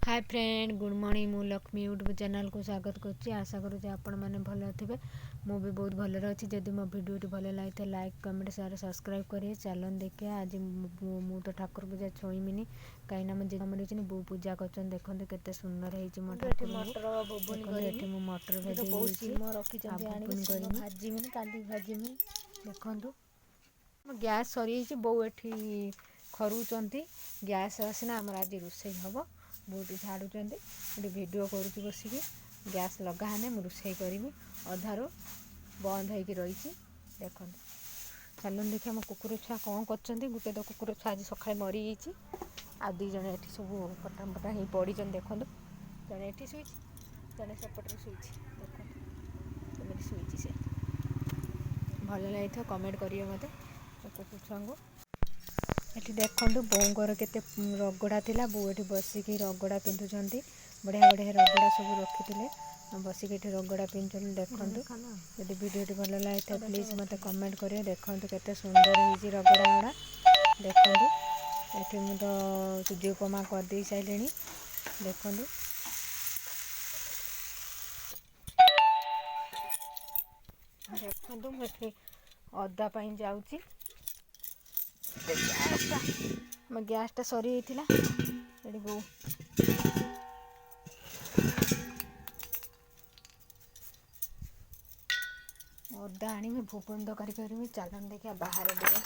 ହାଏ friend, good morning. ମୁଁ Lakshmi YouTube ଚ୍ୟାନେଲ୍କୁ ସ୍ୱାଗତ କରୁଛି। ଆଶା କରୁଛି ଆପଣମାନେ ଭଲ ଥିବେ। ମୁଁ ବି ବହୁତ ଭଲରେ ଅଛି। ଯଦି ମୋ ଭିଡ଼ିଓଟି ଭଲ ଲାଗିଥାଏ, ଲାଇକ୍, କମେଣ୍ଟ, ସେୟାର, ସବସ୍କ୍ରାଇବ୍ କରିବେ। ଚାଲନ୍ତୁ ଦେଖିବା। ଆଜି ମୁଁ ତ ଠାକୁର ପୂଜା ଛୁଇଁବିନି, କାହିଁକିନା ମୋ ଜେଜେ ମରିଯାଇଛନ୍ତି, ବୋଉ ପୂଜା କରୁଛନ୍ତି। ଦେଖନ୍ତୁ କେତେ ସୁନ୍ଦର ହେଇଛି ମୋ ଏଠି ଠାକୁରଙ୍କୁ। ମଟର ଘୁଗୁନି ଦେଖନ୍ତୁ, କରିମି। ଏଠି ମୁଁ ମଟର ଏଠି ତ ଭେଦେଇ ବୋଉ ଦେଇଛି ଶିମ ଆଉ ରଖିଛନ୍ତି ଆଣିକି, ଘୁଗୁନି ଶିମ କରିମି। ଭାଜିମିନି, କାଲି ଭାଜିମି। ଦେଖନ୍ତୁ, ମୋ ଗ୍ୟାସ୍ ସରିଯାଇଛି, ବୋଉ ଏଠି ଖରୁଛନ୍ତି। ଗ୍ୟାସ୍ ଆସିନା ଆମର ଆଜି ରୋଷେଇ ହେବ। ବୋଉ ଏଠି ଝାଡ଼ୁଛନ୍ତି, ଏଠି ଭିଡ଼ିଓ କରୁଛି ବସିକି। ଗ୍ୟାସ୍ ଲଗା ହେଲେ ମୁଁ ରୋଷେଇ କରିବି, ଅଧାରୁ ବନ୍ଦ ହେଇକି ରହିଛି। ଦେଖନ୍ତୁ, ଚାଲନ୍ତୁ ଦେଖିବା ଆମ କୁକୁର ଛୁଆ କ'ଣ କରୁଛନ୍ତି। ଗୋଟେ ତ କୁକୁର ଛୁଆ ଆଜି ସକାଳେ ମରିଯାଇଛି, ଆଉ ଦୁଇ ଜଣ ଏଠି ସବୁ କଟାମଟା ହେଇ ପଡ଼ିଛନ୍ତି। ଦେଖନ୍ତୁ, ଜଣେ ଏଠି ଶୋଇଛି, ଜଣେ ସେପଟରେ ଶୋଇଛି। ଦେଖନ୍ତୁ କେମିତି ଶୋଇଛି ସେ। ଭଲ ଲାଗିଥିବ, କମେଣ୍ଟ କରିବେ ମୋତେ କୁକୁର ଛୁଆଙ୍କୁ। ଏଠି ଦେଖନ୍ତୁ, ବୋଉଙ୍କର କେତେ ରଗଡ଼ା ଥିଲା। ବୋଉ ଏଠି ବସିକି ରଗଡ଼ା ପିନ୍ଧୁଛନ୍ତି। ବଢ଼ିଆ ବଢ଼ିଆ ରଗଡ଼ା ସବୁ ରଖିଥିଲେ, ବସିକି ଏଠି ରଗଡ଼ା ପିନ୍ଧୁଛନ୍ତି। ଦେଖନ୍ତୁ, ଯଦି ଭିଡ଼ିଓଟି ଭଲ ଲାଗିଥାଏ, ପ୍ଲିଜ୍ ମୋତେ କମେଣ୍ଟ କରିବେ। ଦେଖନ୍ତୁ କେତେ ସୁନ୍ଦର ହେଇଛି ରଗଡ଼ା ଗୁଡ଼ା। ଦେଖନ୍ତୁ, ଏଠି ମୁଁ ତ ସୁଜି ଉପମା କରିଦେଇ ସାରିଲିଣି। ଦେଖନ୍ତୁ, ଦେଖନ୍ତୁ, ମୁଁ ଏଠି ଅଦା ପାଇଁ ଯାଉଛି। ଗ୍ୟାସ୍ଟା, ଆମ ଗ୍ୟାସ୍ଟା ସରିଯାଇଥିଲା। ଏଠି ବୋଉ ଅଦା ଆଣିବି, ଘୁଗୁନି ତରକାରୀ କରିବି। ଚାଲନ୍ତୁ ଦେଖିବା, ବାହାରେ ଟିକେ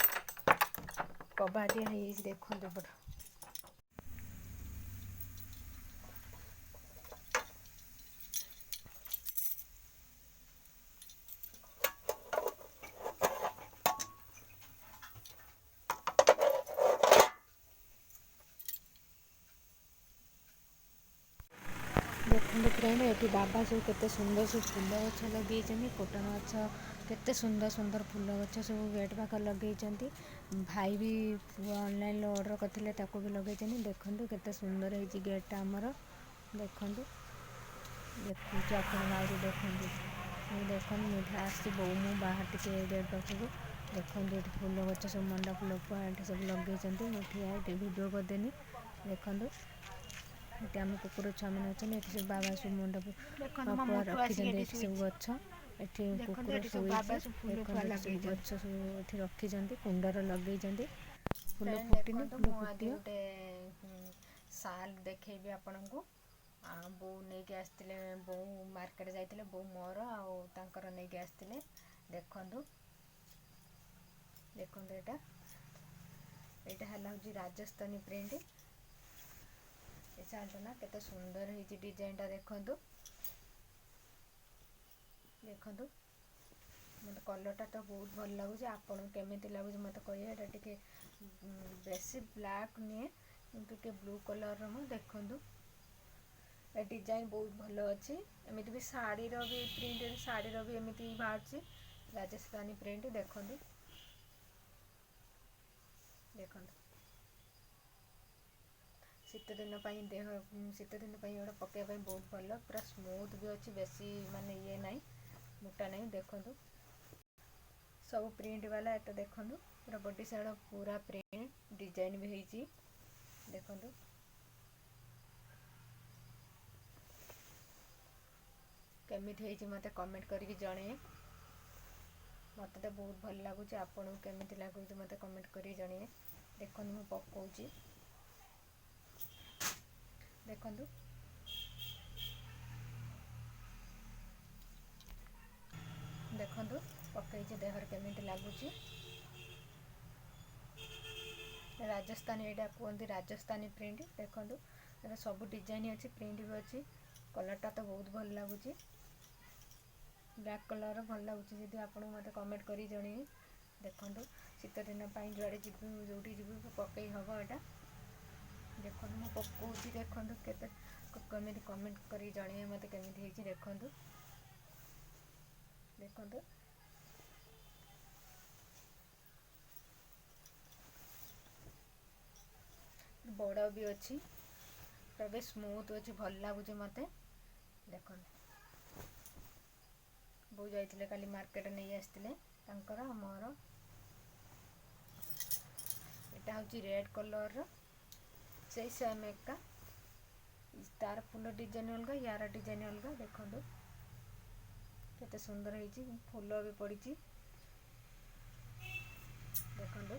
କବାଟ ଦିଆ ହେଇଯାଇଛି। ଦେଖନ୍ତୁ ଏପଟ। ଦେଖନ୍ତୁ ଫ୍ରେଣ୍ଡ, ଏଠି ବାବା ସବୁ କେତେ ସୁନ୍ଦର ସବୁ ଫୁଲ ଗଛ ଲଗେଇଛନ୍ତି। କୋଟନ ଗଛ, କେତେ ସୁନ୍ଦର ସୁନ୍ଦର ଫୁଲ ଗଛ ସବୁ ଗେଟ୍ ପାଖରେ ଲଗେଇଛନ୍ତି। ଭାଇ ବି ଅନଲାଇନ୍ରେ ଅର୍ଡ଼ର କରିଥିଲେ, ତାକୁ ବି ଲଗେଇଛନ୍ତି। ଦେଖନ୍ତୁ କେତେ ସୁନ୍ଦର ହେଇଛି ଗେଟ୍ଟା ଆମର। ଦେଖନ୍ତୁ, ଦେଖୁଛି ଆପଣଙ୍କୁ ଆହୁରି। ଦେଖନ୍ତୁ ସବୁ, ଦେଖନ୍ତୁ, ମୁଁ ଏଠି ଆସିଛି, ବୋଉ ମୁଁ ବାହାର ଟିକେ ଗେଟ୍ ପାଖକୁ। ଦେଖନ୍ତୁ, ଏଠି ଫୁଲ ଗଛ ସବୁ, ମଣ୍ଡା ଫୁଲ ଏଠି ସବୁ ଲଗେଇଛନ୍ତି। ମୁଁ ଠିଆ ଏଠି ଭିଡ଼ିଓ କରିଦେନି। ଦେଖନ୍ତୁ, ଏଠି ଆମ କୁକୁର ଛୁଆମାନେ ଅଛନ୍ତି। ଏଠି ସବୁ ବାବା ସବୁ ମଣ୍ଡପ ଦେଖନ୍ତୁ, ମୋ ପୁଆ ମୋଟୁ ଆସିକି ରଖିଛନ୍ତି। ଏଠି ଏଠି ସବୁ ଶୋଇଛି। ଗଛ, ଏଠି ଦେଖନ୍ତୁ, କୁକୁର ଏଠି ସବୁ ଶୋଇଛି। ବାବା ସବୁ ଫୁଲ ଦେଖନ୍ତୁ, ଫୁଆ ଏଠି ସବୁ ଲଗେଇଛନ୍ତି। ଗଛ ସବୁ ଏଠି ରଖିଛନ୍ତି, କୁଣ୍ଡରେ ଲଗେଇଛନ୍ତି। ଫୁଲ ଫ୍ରେଣ୍ଡ, ଫୁଟିନି, ଦେଖନ୍ତୁ, ଫୁଲ ମୁଁ ଆଜି ଫୁଟିବ। ଗୋଟେ ସାଲ୍ ଦେଖେଇବି ଆପଣଙ୍କୁ। ଆଉ ବୋଉ ନେଇକି ଆସିଥିଲେ, ବୋଉ ମାର୍କେଟ ଯାଇଥିଲେ, ବୋଉ ମୋର ଆଉ ତାଙ୍କର ନେଇକି ଆସିଥିଲେ। ଦେଖନ୍ତୁ, ଦେଖନ୍ତୁ, ଏଇଟା ହେଲା ହେଉଛି ରାଜସ୍ଥାନୀ ପ୍ରିଣ୍ଟ। ଏ ଶାଲ୍ଟା ନା କେତେ ସୁନ୍ଦର ହେଇଛି ଡିଜାଇନଟା। ଦେଖନ୍ତୁ, ଦେଖନ୍ତୁ, ମୋତେ କଲର୍ଟା ତ ବହୁତ ଭଲ ଲାଗୁଛି। ଆପଣଙ୍କୁ କେମିତି ଲାଗୁଛି ମୋତେ କହିବେ। ଏଇଟା ଟିକେ ବେଶୀ ବ୍ଲାକ୍ ନୁହେଁ, କିନ୍ତୁ ଟିକେ ବ୍ଲୁ କଲର୍ର। ମୁଁ ଦେଖନ୍ତୁ, ଏ ଡିଜାଇନ ବହୁତ ଭଲ ଅଛି। ଏମିତି ବି ଶାଢ଼ୀର ବି ପ୍ରିଣ୍ଟ, ଶାଢ଼ୀର ବି ଏମିତି ବାହାରୁଛି ରାଜସ୍ଥାନୀ ପ୍ରିଣ୍ଟ। ଦେଖନ୍ତୁ, ଦେଖନ୍ତୁ, ଶୀତ ଦିନ ପାଇଁ, ଦେହ ଶୀତ ଦିନ ପାଇଁ ଏଗୁଡ଼ା ପକାଇବା ପାଇଁ ବହୁତ ଭଲ। ପୁରା ସ୍ମୁଥ୍ ବି ଅଛି, ବେଶୀ ମାନେ ଇଏ ନାହିଁ, ମୋଟା ନାହିଁ। ଦେଖନ୍ତୁ, ସବୁ ପ୍ରିଣ୍ଟ ବାଲା ଏଟା। ଦେଖନ୍ତୁ, ପୁରା ବଡି ସାଇଡ଼ ପୁରା ପ୍ରିଣ୍ଟ ଡିଜାଇନ ବି ହେଇଛି। ଦେଖନ୍ତୁ, କେମିତି ହେଇଛି ମୋତେ କମେଣ୍ଟ କରିକି ଜଣେଇବେ। ମୋତେ ତ ବହୁତ ଭଲ ଲାଗୁଛି, ଆପଣଙ୍କୁ କେମିତି ଲାଗୁଛି ମୋତେ କମେଣ୍ଟ କରିକି ଜଣେଇବେ। ଦେଖନ୍ତୁ, ମୁଁ ପକାଉଛି, ଦେଖନ୍ତୁ, ଦେଖନ୍ତୁ, ପକେଇଛି, ଦେହରେ କେମିତି ଲାଗୁଛି। ରାଜସ୍ଥାନୀ, ଏଇଟା କୁହନ୍ତି ରାଜସ୍ଥାନୀ ପ୍ରିଣ୍ଟ। ଦେଖନ୍ତୁ, ଏଟା ସବୁ ଡିଜାଇନ ଅଛି, ପ୍ରିଣ୍ଟ ବି ଅଛି। କଲର୍ଟା ତ ବହୁତ ଭଲ ଲାଗୁଛି, ବ୍ଲାକ୍ କଲର୍ ଭଲ ଲାଗୁଛି। ଯଦି ଆପଣଙ୍କୁ ମୋତେ କମେଣ୍ଟ କରି ଜଣେଇବେ। ଦେଖନ୍ତୁ, ଶୀତ ଦିନ ପାଇଁ ଯୁଆଡ଼େ ଯିବି, ଯେଉଁଠି ଯିବି, ପକେଇ ହେବ ଏଇଟା। ଦେଖନ୍ତୁ, ମୁଁ ପକାଉଛି, ଦେଖନ୍ତୁ କେତେ କେମିତି, କମେଣ୍ଟ କରି ଜଣେଇବେ ମୋତେ କେମିତି ହେଇଛି। ଦେଖନ୍ତୁ, ଦେଖନ୍ତୁ, ବଡ଼ ବି ଅଛି, ପୁରା ବି ସ୍ମୁଥ୍ ଅଛି, ଭଲ ଲାଗୁଛି ମୋତେ। ଦେଖନ୍ତୁ, ବୋଉ ଯାଇଥିଲେ କାଲି ମାର୍କେଟ, ନେଇ ଆସିଥିଲେ ତାଙ୍କର ଆଉ ମୋର। ଏଇଟା ହେଉଛି ରେଡ଼୍ କଲର୍ର, ସେଇ ସେମ୍ ଏକା। ତାର ଫୁଲ ଡିଜାଇନ୍ ଅଲଗା, ୟାର ଡିଜାଇନ୍ ଅଲଗା। ଦେଖନ୍ତୁ କେତେ ସୁନ୍ଦର ହେଇଛି, ଫୁଲ ବି ପଡ଼ିଛି। ଦେଖନ୍ତୁ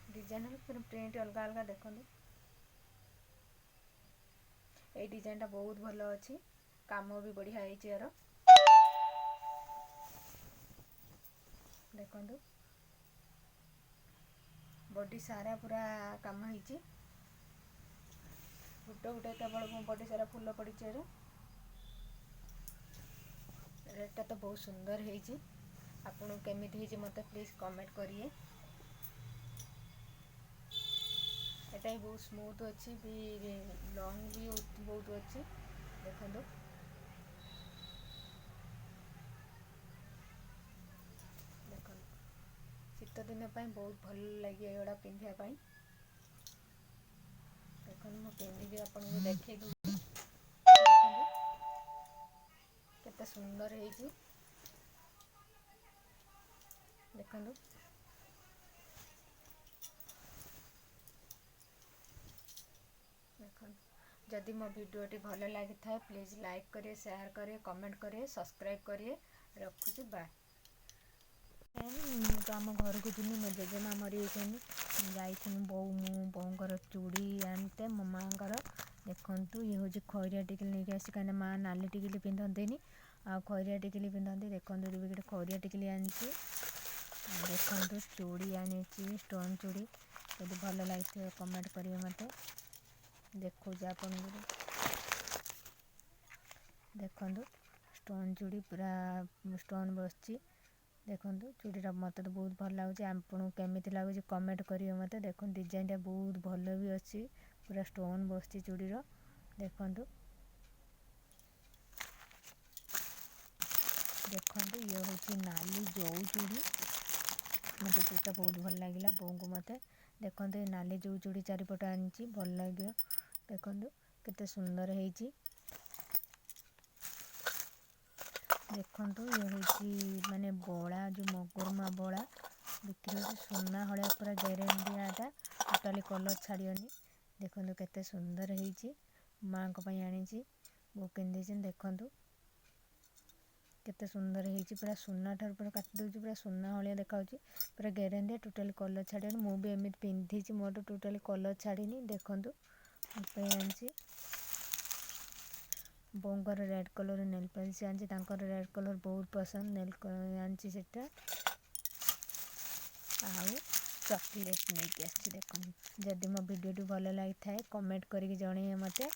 ଡିଜାଇନ୍ ପ୍ରିଣ୍ଟ ଅଲଗା ଅଲଗା। ଦେଖନ୍ତୁ ଏଇ ଡିଜାଇନଟା ବହୁତ ଭଲ ଅଛି, କାମ ବି ବଢ଼ିଆ ହେଇଛି ୟାର। ଦେଖନ୍ତୁ ବଡି ସାରା ପୁରା କାମ ହେଇଛି, ଗୋଟେ ଗୋଟେ କେବଳ ବଡି ସାରା ଫୁଲ ପଡ଼ିଛି। ଏର ରେଟ୍ଟା ତ ବହୁତ ସୁନ୍ଦର ହେଇଛି। ଆପଣଙ୍କୁ କେମିତି ହେଇଛି ମୋତେ ପ୍ଲିଜ୍ କମେଣ୍ଟ କରିବେ। ଏଟା ବି ବହୁତ ସ୍ମୁଥ୍ ଅଛି, ବି ଲଙ୍ଗ୍ ବି ବହୁତ ଅଛି। ଦେଖନ୍ତୁ ଦେଖନ୍ତୁ ଶୀତ ଦିନ ପାଇଁ ବହୁତ ଭଲ ଲାଗିବ ଏଗୁଡ଼ା ପିନ୍ଧିବା ପାଇଁ। ଦେଖନ୍ତୁ ମୁଁ ପିନ୍ଧିକି ଆପଣଙ୍କୁ ଦେଖେଇ ଦେଉଛି। ଦେଖନ୍ତୁ କେତେ ସୁନ୍ଦର ହେଇଛି। ଦେଖନ୍ତୁ ଦେଖନ୍ତୁ ଯଦି ମୋ ଭିଡ଼ିଓଟି ଭଲ ଲାଗିଥାଏ ପ୍ଲିଜ୍ ଲାଇକ୍ କରିବେ, ସେୟାର କରିବେ, କମେଣ୍ଟ କରିବେ, ସବସ୍କ୍ରାଇବ୍ କରିବେ। ରଖୁଛି, ବାଏ। ମୁଁ ତ ଆମ ଘରକୁ ଯିବି, ମୋ ଜେଜେମା ମରିଯାଇଛନ୍ତି। ଯାଇଥିଲୁ ବୋଉ ମୁଁ ବୋଉଙ୍କର ଚୁଡ଼ି ଆଣିତେ, ମୋ ମାଆଙ୍କର। ଦେଖନ୍ତୁ ଇଏ ହେଉଛି ଖଇରିଆ ଟିକିଲି ନେଇକି ଆସି, କାହିଁକିନା ମା ନାଲି ଟିକିଲି ପିନ୍ଧନ୍ତିନି, ଆଉ ଖଇରିଆ ଟିକିଲି ପିନ୍ଧନ୍ତି। ଦେଖନ୍ତୁ ଏବେ ଗୋଟେ ଖଇରିଆ ଟିକିଲି ଆଣିଛି। ଦେଖନ୍ତୁ ଚୁଡ଼ି ଆଣିଛି, ଷ୍ଟୋନ୍ ଚୁଡ଼ି। ଯଦି ଭଲ ଲାଗିଥିବ କମେଣ୍ଟ କରିବେ ମୋତେ। ଦେଖାଉଛି ଆପଣଙ୍କୁ। ଦେଖନ୍ତୁ ଷ୍ଟୋନ୍ ଚୁଡ଼ି, ପୁରା ଷ୍ଟୋନ୍ ବସିଛି। ଦେଖନ୍ତୁ ଚୁଡ଼ିଟା ମୋତେ ତ ବହୁତ ଭଲ ଲାଗୁଛି, ଆପଣଙ୍କୁ କେମିତି ଲାଗୁଛି କମେଣ୍ଟ କରିବେ ମୋତେ। ଦେଖନ୍ତୁ ଡିଜାଇନଟା ବହୁତ ଭଲ ବି ଅଛି, ପୁରା ଷ୍ଟୋନ୍ ବସିଛି ଚୁଡ଼ିର। ଦେଖନ୍ତୁ ଦେଖନ୍ତୁ ଇଏ ହେଉଛି ନାଲି ଜଉ ଚୁଡ଼ି। ମୋତେ ଚୁଡ଼ିଟା ବହୁତ ଭଲ ଲାଗିଲା ବୋଉଙ୍କୁ ମୋତେ। ଦେଖନ୍ତୁ ଏ ନାଲି ଜଉ ଚୁଡ଼ି ଚାରିପଟ ଆଣିଛି, ଭଲ ଲାଗିବ। ଦେଖନ୍ତୁ କେତେ ସୁନ୍ଦର ହେଇଛି। ଦେଖନ୍ତୁ ଇଏ ହେଉଛି ମାନେ ବଳା, ଯେଉଁ ମଗୁରମା ବଳା ବିକ୍ରି ହେଉଛି, ସୁନା ଭଳିଆ ପୁରା ଗ୍ୟାରେଣ୍ଟିଆଟା, ଟୋଟାଲି କଲର୍ ଛାଡ଼ିବନି। ଦେଖନ୍ତୁ କେତେ ସୁନ୍ଦର ହେଇଛି, ମାଆଙ୍କ ପାଇଁ ଆଣିଛି, ବୋଉ ପିନ୍ଧିଛନ୍ତି। ଦେଖନ୍ତୁ କେତେ ସୁନ୍ଦର ହେଇଛି, ପୁରା ସୁନା ଠାରୁ ପୁରା କାଟି ଦେଉଛି, ପୁରା ସୁନା ଭଳିଆ ଦେଖାଯାଉଛି, ପୁରା ଗ୍ୟାରେଣ୍ଟିଆ, ଟୋଟାଲି କଲର୍ ଛାଡ଼ିବନି। ମୁଁ ବି ଏମିତି ପିନ୍ଧିଛି, ମୋର ଟୋଟାଲି କଲର୍ ଛାଡ଼ିନି। ଦେଖନ୍ତୁ ମୋ ପାଇଁ ଆଣିଛି। ବୋଉଙ୍କର ରେଡ଼୍ କଲର୍ ନେଲ୍ ପଲିସ୍ ଆଣିଛି, ତାଙ୍କର ରେଡ଼୍ କଲର୍ ବହୁତ ପସନ୍ଦ, ନେଲ୍ ଆଣିଛି ସେଟା। ଆଉ ଚକୋଲେଟ୍ ନେଇକି ଆସିଛି। ଦେଖନ୍ତୁ ଯଦି ମୋ ଭିଡ଼ିଓଟି ଭଲ ଲାଗିଥାଏ କମେଣ୍ଟ କରିକି ଜଣେଇବେ ମୋତେ।